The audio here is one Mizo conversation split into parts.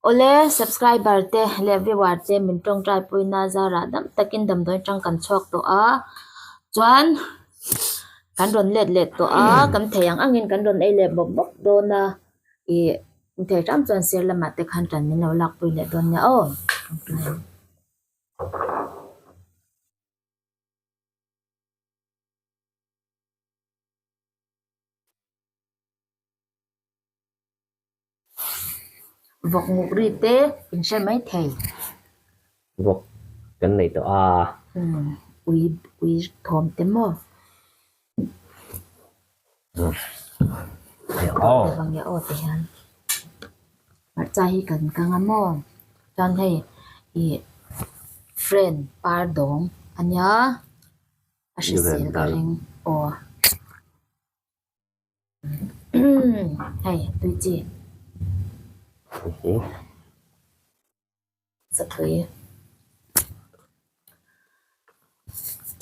Awle subscriber te leh viewer te min tawngtai puina zarah dam takin damdawi atang kan chhuak tawh a chuan kan rawn let leh tawh a kan thei ang angin kan rawn ei leh bawp bawp dawn a ih thei hram chuan sir lamah te khan tan min lo lakpui leh dawn nia aw. Vawk nguk ri te in hre mai thei. Vawk kan nei tawh a. Umm ui ui thawm te maw. Aw. Vang e aw ti hian. Hmarcha hi kan kang a maw. Chuan hei ih friend par dawng a nia. A hrisel ka ring aw. Hei tui chi satui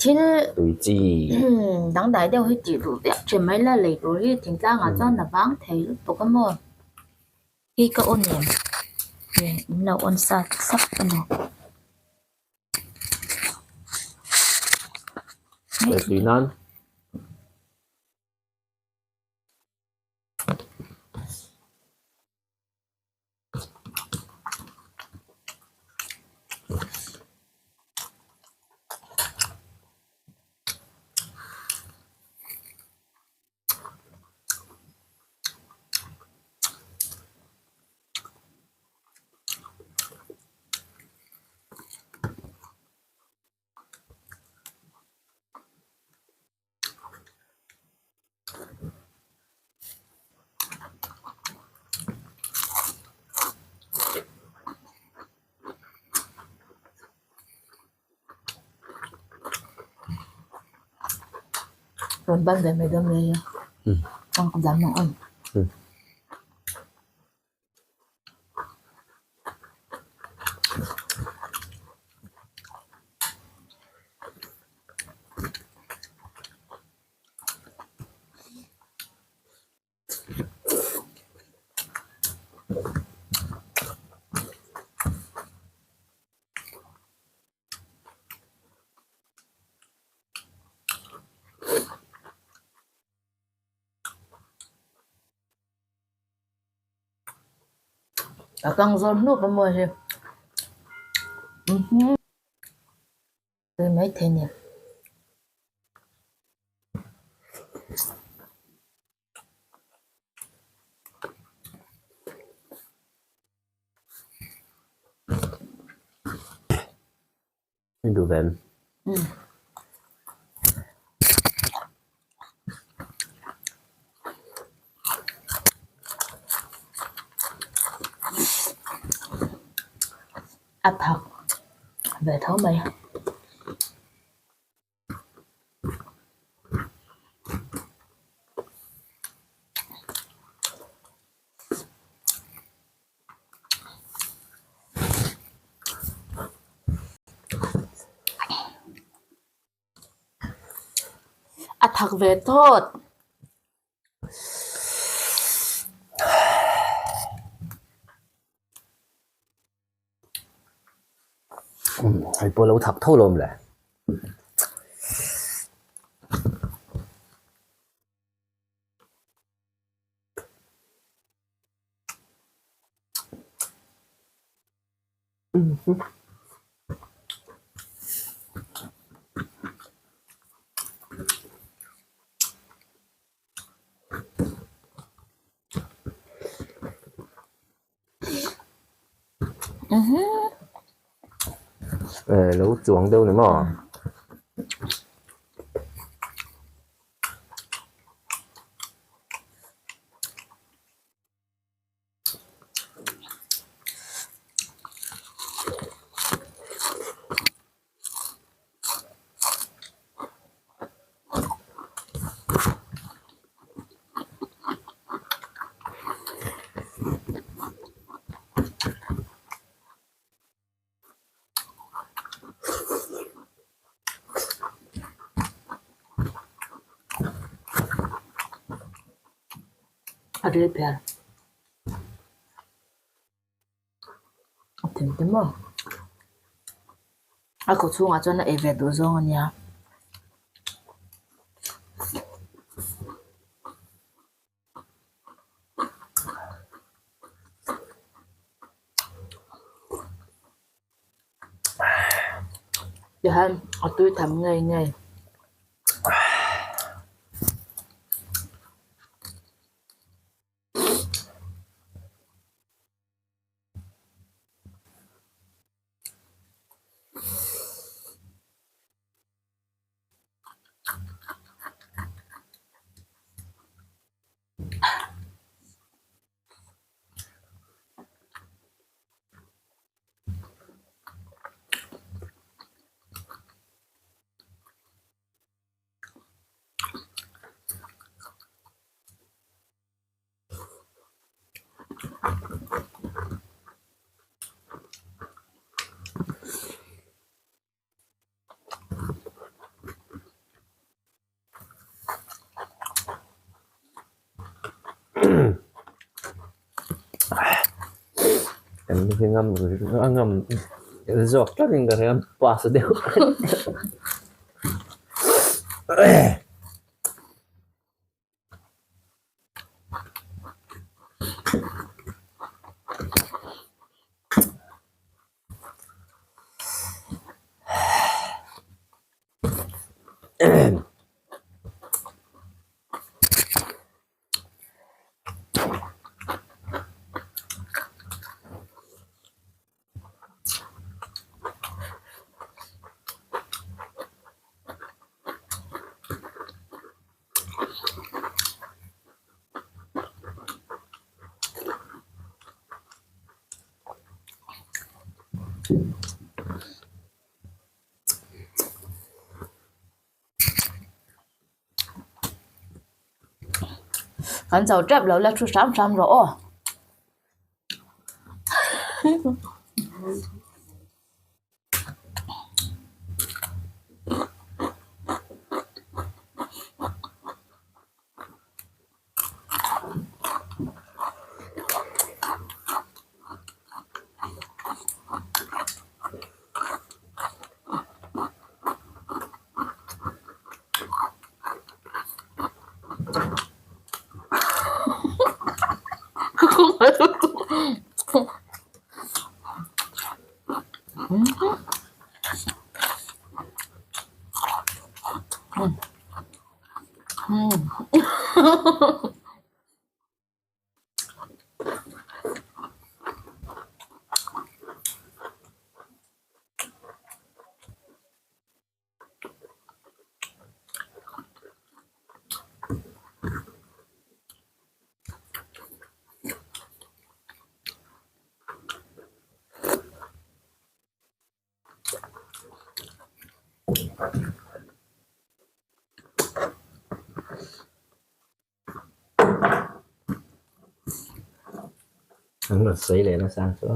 thil tui chi dangdai deuh hi tih duh vek thin mai la lei tur hi thingtlang ah chuan a vang thei lutuk a maw hi ka on em in lo on sa sap a ni. Tui nan. Rawn ban ve mai dawn mai a ang dang ang ang. A kang zawr hnup a maw hi tui mai thei a ni. Duh ve em? A thak ve tho mai. A thak ve thawt. Hei pawh lo thak tho lawm le. Lo chuang deuh ni maw? A ril phian. A them te maw? A khaw chhungah chuan a ei ve duh zawng a nia. Tihian a tui tham ngei ngei. Kan hi ngam a ngam zawk tlatin ka hria pass deuh. Kan zo tep lo la thu hram hram rawh aw. An rawn sawi leh nasa ang chu.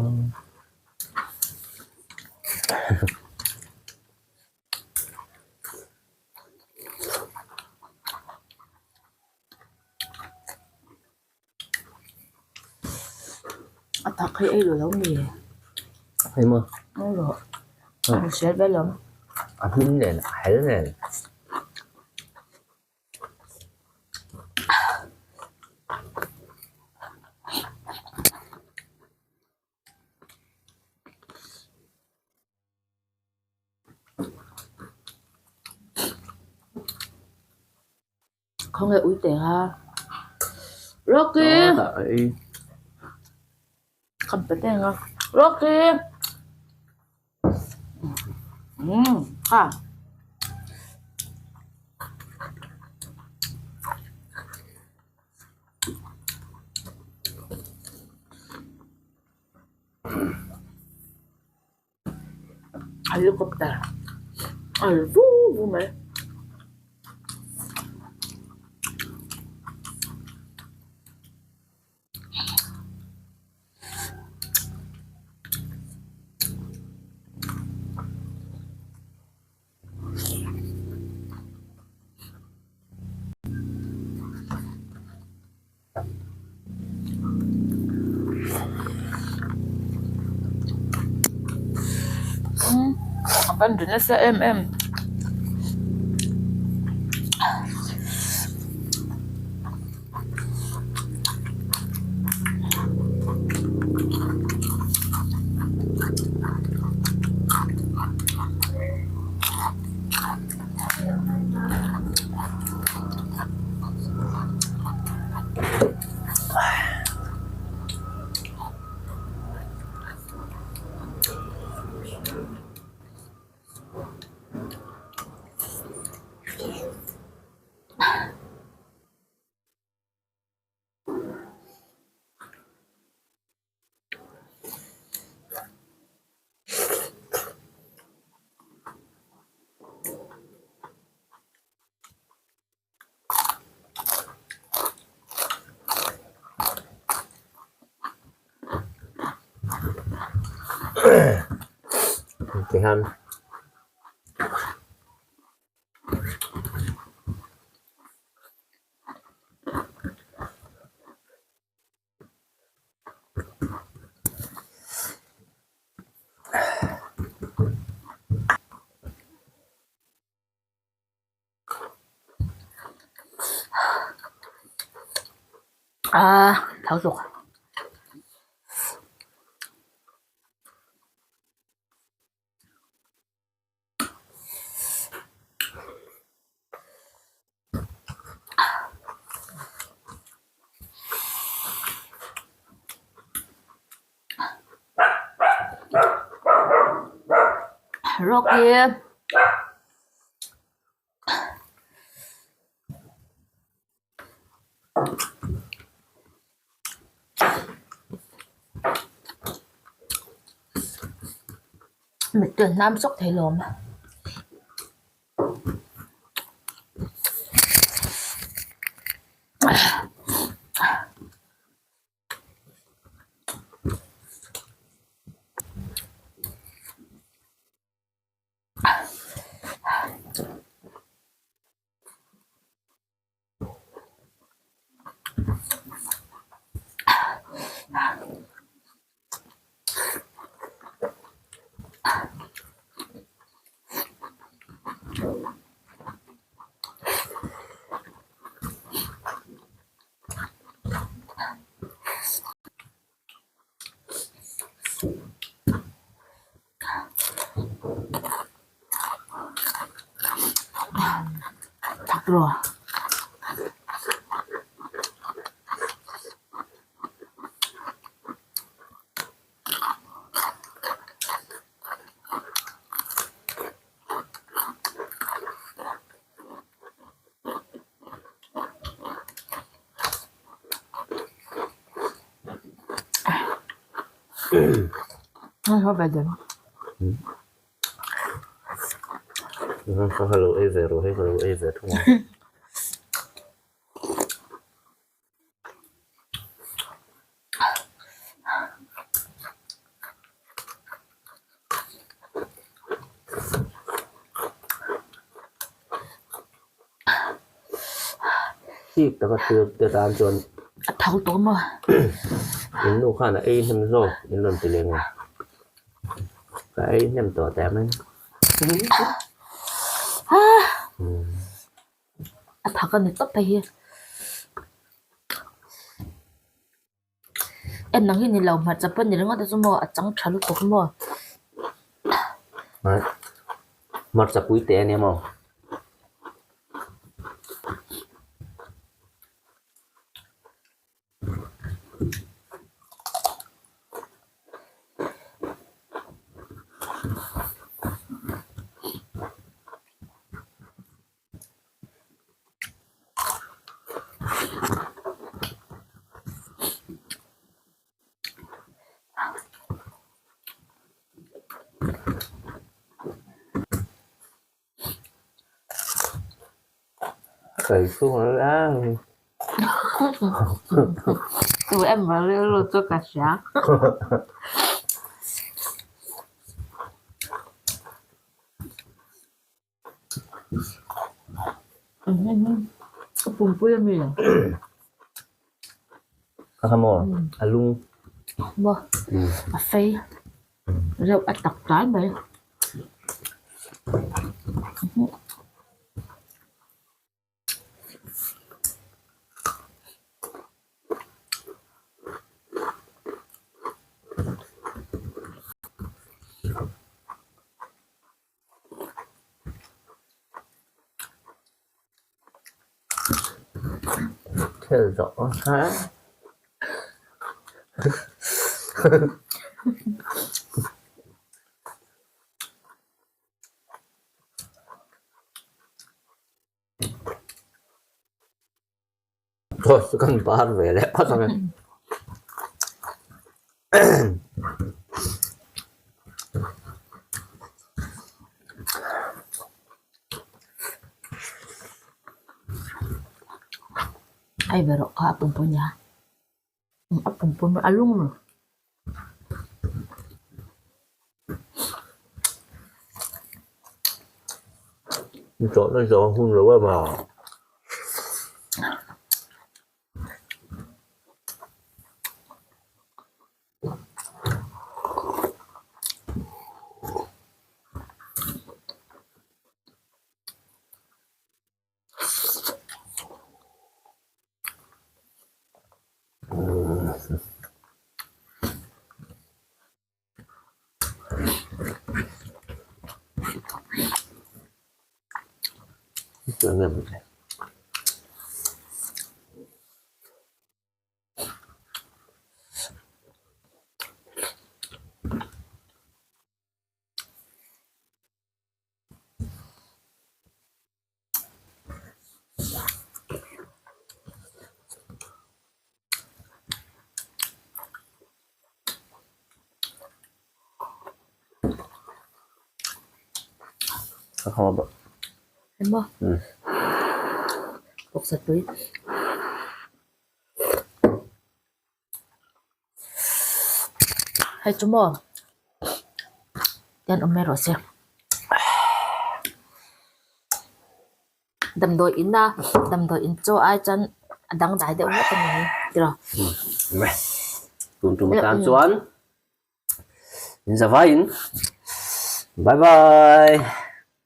A tak hi ei lo lo mi? Ei maw? Ei lo. A hriat vel lo. A hmin nen a hel nen. Khawnge ui teh a. Rocky! Kham ta teng a. Rocky! Umm kha. Helicopter a ri vu vu mai. Avan ri nasa em em. Tihian Ah, thau zawk. Rocky. Mit tuan hnam sawk thei lawm. Thak rawh. Ka lo ei ve rawh hei ka lo ei ve thung ang. Chik taka thil te tan chuan A tho tawh maw? In nu khan a ei hnem zawk in rawn ti leh nge? Ka ei hnem tawh teh mai. A thak a ni tawp phei hi. En ang hi ni lo hmarcha pawh ni ringawt a chu maw a chang tha lutuk maw. Hmarcha pui teh a nia maw. Tu emaw rilru chu ka hria. Pumpui a mi lo. Ka kha maw? A lung. Maw? A fei. Reuh a tak tlai mai. Thil zawh kha Chaw chu kan bar ve leh phawt ang e. Ai ve rawh kha a pumpui nia. A pumpui a lung maw. Chawhna zawh hun lo em a. Emaw bawksa tui hei chu maw tian awm mai rawh se damdawi in a damdawi in chaw ai chuan a dangdai deuh hlek a ni tiraw. Tun tum atan chuan in zavaiin bye bye.